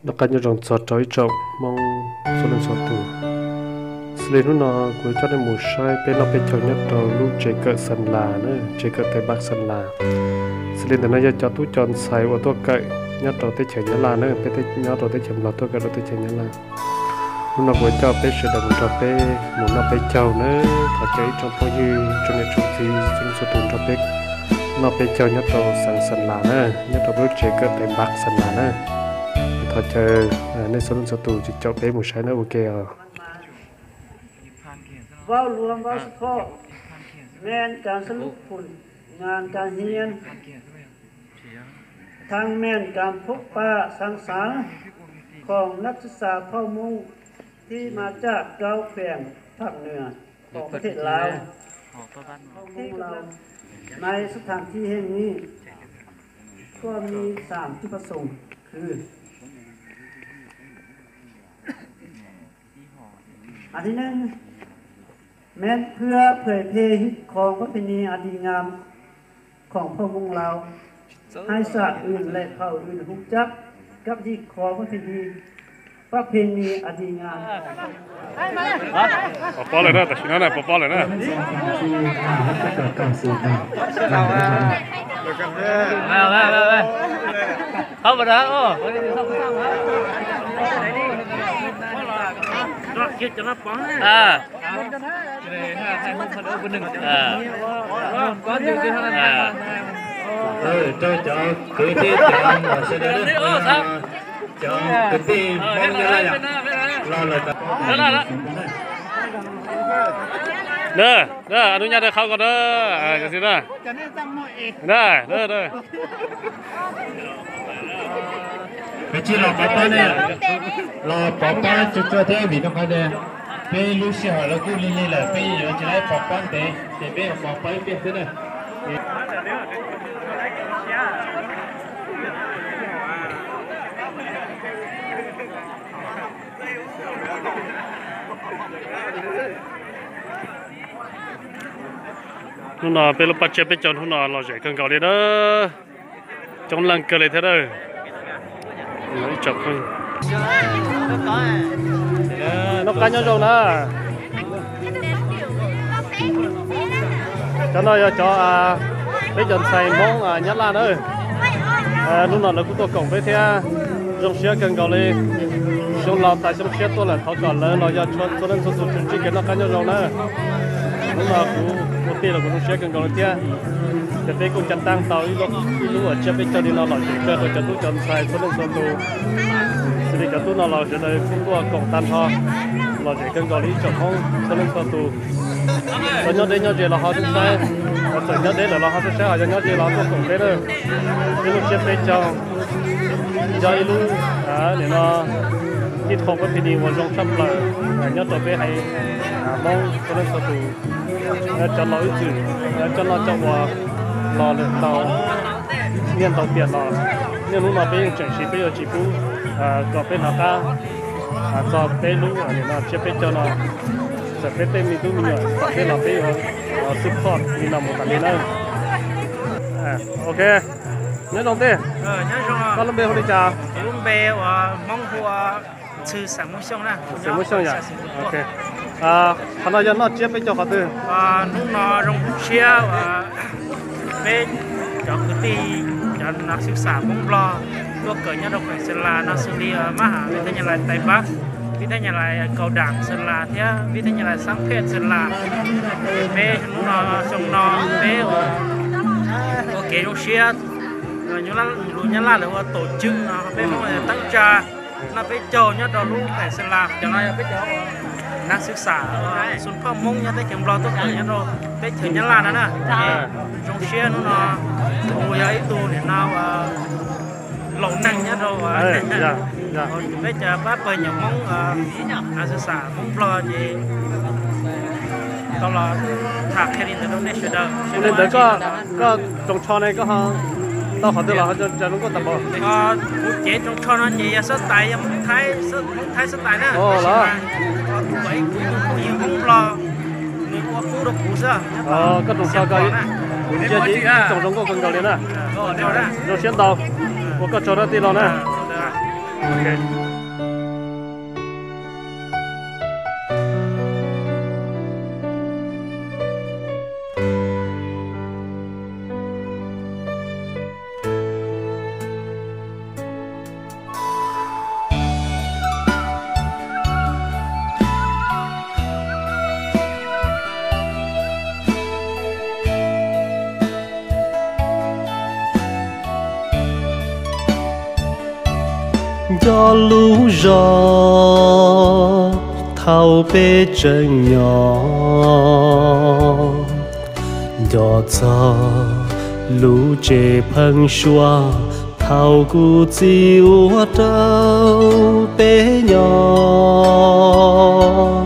Noj qab nyob zoo txog rau ib tsoom Hmoob txhua leej txhua tus. Xws li hnub no kuv coj nej mus saib peb noj peb caug nyob rau lub tsev kawm Xas Las na, tsev kawm Thaib Npab Xas Las. Xws li ntawm no yog cov tub cov ntxhais uas tuaj kawm nyob rau teb chaws Nyab Laj na, peb nyob rau teb chaws Nplog tuaj kawm rau teb chaws Nyab Laj. Hnub no kuv coj peb sawv daws mus nrog peb mus noj peb caug na, thov caw ib tsoom phooj ywg tsoom niam tsoom txiv txhua leej txhua tus nrog peb noj peb caug nyob rau xeev Xas Las na, nyob rau peb lub tsev kawm Thaib Npab Xas Las na. Thov caw nej txhua leej txhua tus caum peb mus saib na, ua ke os. เว้าลวงเว้าเฉพาะ แม่นการสรุปผลงานการเรียน ทั้งแม่นการพบปะสังสรรค์ของนักศึกษาเผ่าม้งที่มาจากเก้าแขวงภาคเหนือของประเทศลาว เผ่าม้งลาว ในสถานที่แห่งนี้ ก็มีสามจุดประสงค์ คือ อันที่หนึ่ง แม่นเพื่อเผยแพร่ฮิตคองประเพณีอันดีงามของเผ่าม้งลาว ให้ชาติอื่นและเผ่าอื่นรู้จักกับฮิตคองประเพณี ประเพณีอันดีงาม Pov pob lawm na, tam sim no na pov pob lawm na. Rau cov kwv tij cov muam sawv daws, cov kwv tij Hmoob Nyab Laj los lawm. Nab, nab, nub nyab dawb qhab ko na, cov xwb na. Nab, nab, nab. Peb tsis los pov pob ne, los pov pob tsuag tsuag thiab vim rau qhov tias peb lub sij hawm los kuj lig lig lawm, peb yuav tsis laib pov pob ntev ces peb yuav pov pob ib pliag xwb na. Hnub no peb lub paj tsiab peb caug hnub no lom zem kawg nkaus li na. Coob leej kawg li thiab na. Noj qab nyob zoo na. Cov no yog cov peb cov ntxhais Hmoob Nyab Laj na. Hnub no lawv kuj tuaj koom peb thiab, zoo siab kawg nkaus li. Xyoo laus tas xyoo tshiab tuaj lawm, thov kom lawv los yog txhua leej txhua tus tsuas ntsib kev noj qab nyob zoo na. Hnub no kuv ua tij los kuv zoo siab kawg nkaus li thiab. Ces peb kuj cav taab tau ib lub tsiab peb caug li no lom zem kawg rau cov tub cov ntxhais txhua leej txhua tus. Xws li cov tub no los sawv daws kuj tuaj koom tag nrho, lom zem kawg nkaus li ib tsoom Hmoob txhua leej txhua tus. Txawm nyob deb nyob ze los ho saib, txawm nyob deb lawm los ho saib, ho yog nyob ze los tuaj koom peb na. Ib lub tsiab peb caug yog ib lub, nim no, ib qho pab phi ni uas zoo tshaj plaws nyob rau peb haiv Hmoob txhua leej txhua tus. Cov laus ib txwm coj noj coj ua los lawm tau niaj ntau tiam los, niaj hnub no peb yeej tseem siv, peb yuav tsis pub kom peb hnov qab txog peb lub tsiab peb caug no. Txawm peb tej me tub me nyuam tom peb los peb yuav support li no mus tas li na. Ok, nyob zoo tij. Koj lub npe hu li cas? Lub npe uas Hmoob hu ua Txhwj Xeem Muaj Xyooj na. Xeem Muaj Xyooj yom. Qhov no yog noj tsiab peb caug qhov twg? Hnub no zoo siab uas peb cov kwv tij, cov nas xwb xam Hmoob Nplog tuaj kawm nyob rau kheem Xeem Las no xws li mab ham vib thab nyas lais Tais Npab, vib thab nyas lais Kaus Dam Xeem Las thiab vib thab nyas lais Xab Phej Xeem Las. Peb hnub no, xyoo no peb ua kev zoo siab, lus Nyab Laj lawv ua tổ chức no, peb Hmoob teeb tsa noj peb caug nyob rau lub kheem Xeem Las. Cov no yog peb cov nas xwb xam xus phauj Hmoob nyob teb chaws Nplog tuaj kawm nyob rau teb chaws Nyab Laj no na. Zoo siab hnub no kuv yog ib tug nim no laus neeg nyob rau peb cov pab pawg nyuam Hmoob nas xwb xam Hmoob Nplog ces tau los tham qhia li ntawd rau nej sawv daws. Li ntawd koj tsoos tsho ne koj ho tau qhov twg los ho tsa zoo nkauj tag npaum? Kuv cev tsoos tsho no ces yog xab tais, yog Hmoob Thaib, Hmoob Thaib xab tais na. Tus kom ib kuv tus phooj ywg Hmoob Nplog nws ua pub rau kuv xwb. Koj tsoos tsho ko kuv ntsia ces ib tsoos zoo nkauj kawg nkaus li na. Zoo siab ntau, ua koj tsaug na tij laug na. Nco lub zos thaum peb tseem nyob, nco txog lub tsev pheeb suab thaum kuv txiv ua rau peb nyob.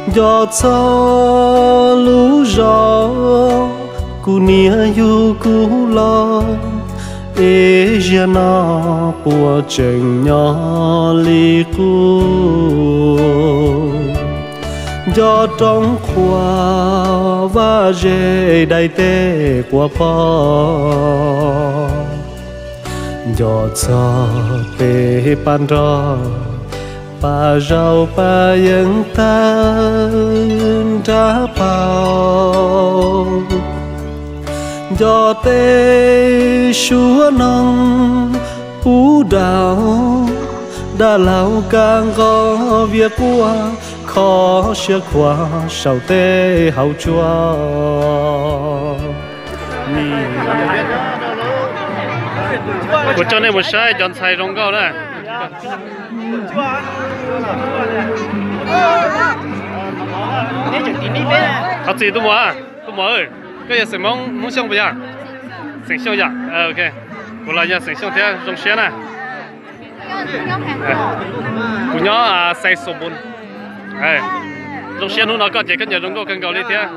Nco txog lub zos kuv niam yug kuv los, es ziag no puas tseem nyob li qub. Nco roob qhuav vaj zes dai tej quav pog, nco txog peb pab nrog, pab zaum pab yeeb tawg nrab paug. Nco tej suab noog puv daus, dab laug kab nqos viav quaj, kho siab khuav saum tej hauv tsua. Kuv coj nej mus saib cov ntxhais zoo nkauj na. Thov txim tus muam, tus muam, koj yog xeem Hmoob, Hmoob Xyooj puas yog? Xeem Xyooj yom. Kuv los yog xeem Xyooj thiab, zoo siab na. Kuv nyob Xais Xos Npus. Zoo siab hnub no koj ces koj nyiam zoo nkauj kawg nkaus li thiab.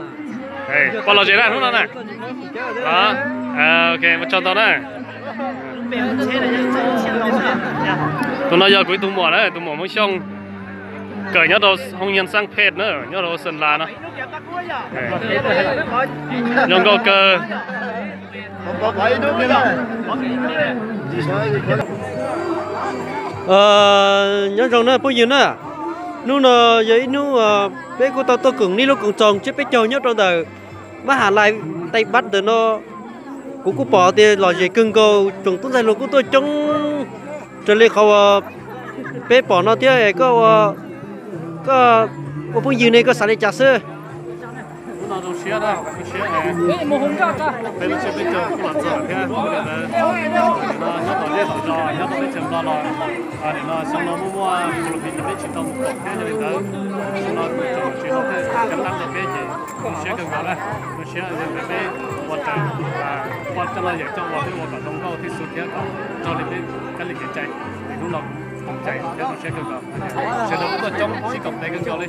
Pom los zem na hnub no na. Ok, ua tsaug ntau na. Tus no yog kuv ib tug muam na, tus muam Hmoob Xyooj, kawm nyob rau hoob yag xab phem na, nyob rau Xeem Las no. Zoo nkauj kawg. Nyob zoo na phooj ywg na, hnub no yog ib hnub peb kuj tau tuaj koom nej lub koom txoos tsiab peb caug nyob rau ntawm Mab Has Lais Thaib Npab ntawm no. Kuv kuj pom tias lom zem kawg nkaus, tsoom tub ntxhais hluas kuj tuaj coob raws li qhov uas peb pom no thiab. Koj ua, koj ua phooj ywg ne koj xav li cas xwb? Hnub no zoo siab na, zoo siab peb lub tsiab peb caug kuj los txog thiab. Nyob tom zej tom zos nyob rau teb chaws Nplog los, nim no xyoo no muaj muaj COVID ces peb tsis tau mus koom thiab, yog li ntawd xyoo no kuj tsoom tsis hau tej cov qab rau peb ces zoo siab kawg nkaus na. Zoo siab yog peb ua raws, poj coj loj yawm coj ua peb ua kom zoo nkauj thiab xwb thiab kom raws li peb kab li kev cai. Ces hnub no kuv poob cai thiab zoo siab kawg nkaus. Sawv daws kuj tuaj coob sib koom tes kawg nkaus li.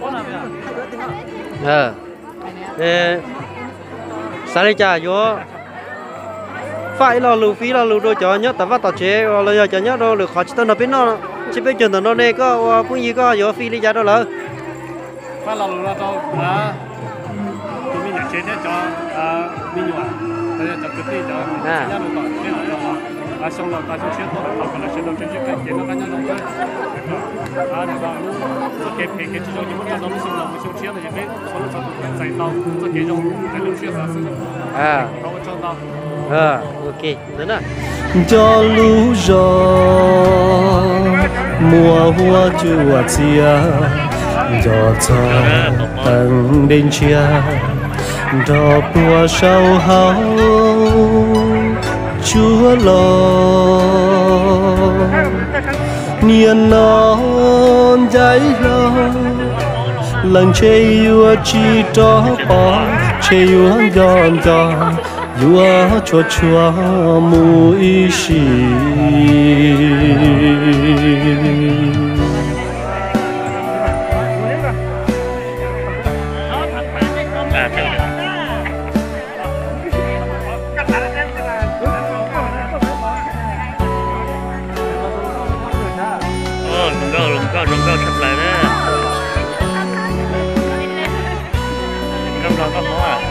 Xav li cas yuav faj ib lo lus, fij ib lo lus rau cov nyob tom vaj tom tsev los yog cov nyob rau lwm qhov tsis tau nrog peb noj tsiab peb caug ntawm no ne, koj ua phooj ywg koj yuav fij li cas rau lawv? Faj lo lus no rau tus me nyuam tsev thiab cov me nyuam, los yog cov kwv tij cov txiv nyab rau tom teb no, xyoo laus tas xyoo tshiab tuaj lawm thov kom lawv sawv daws tseem ceeb kawg ces noj qab nyob zoo xwb. Txoj kev phem kev tsis zoo ces muab tso rau lub xyoo laus mus xyoo tshiab no ces peb ua lub txoj tus txais tau txoj kev zoo raws li lub siab xav xwb. Thov ua tsaug ntau. Nco lub zos muaj huab cua txias, nco txog peeb dej ntshiab nrog puag saum hauv tsuab los. Niaj no ncaim hlo lawm ntshe yuav tsis rov pom, ntshe yuav nco nco, yuav tshua tshua mus ib sim. Zoo nkauj, zoo nkauj, zoo nkauj tshaj plaws na. Nkauj Nplog nkauj Hmoob.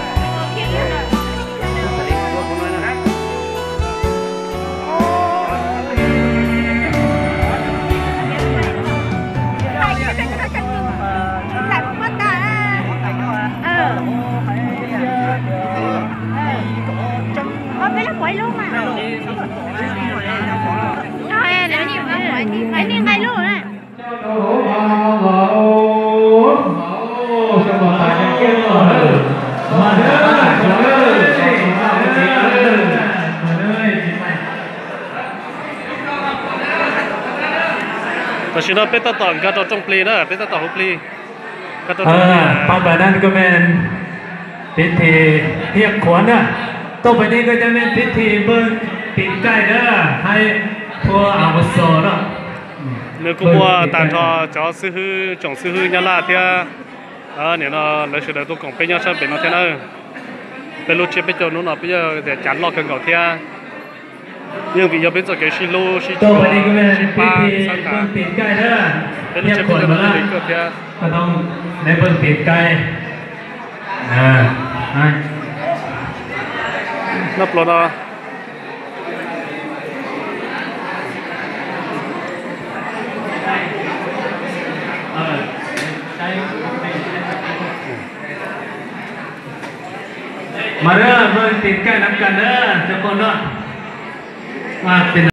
Tam sim no peb tab tom nkag rau rooj plig na, peb tab tom hauv plig. Pab npam nan ko men piv thim hiaj khuav na. Tau pem ni ko cov men piv thim npawg Tim Kaij na, hais phua a ua xos no. Nws kuj muaj tag nrho cov xib hwb, tsoom xib hwb Nyab Laj thiab. Nim no lawv sawv daws tuaj koom peb nyob sab pem no thiab na. Peb lub tsiab peb caug hnub no peb yog tias cav loj kawg nkaus thiab. Yeej vim yog peb txoj kev sib hlub sib tshua, sib pab xab tas. Peb lub tsiab peb caug hnub no thiab. Npawg Tim Kaij. Noj pluas no. Mas npawg Tim Kaij nam kas na, cov qau no.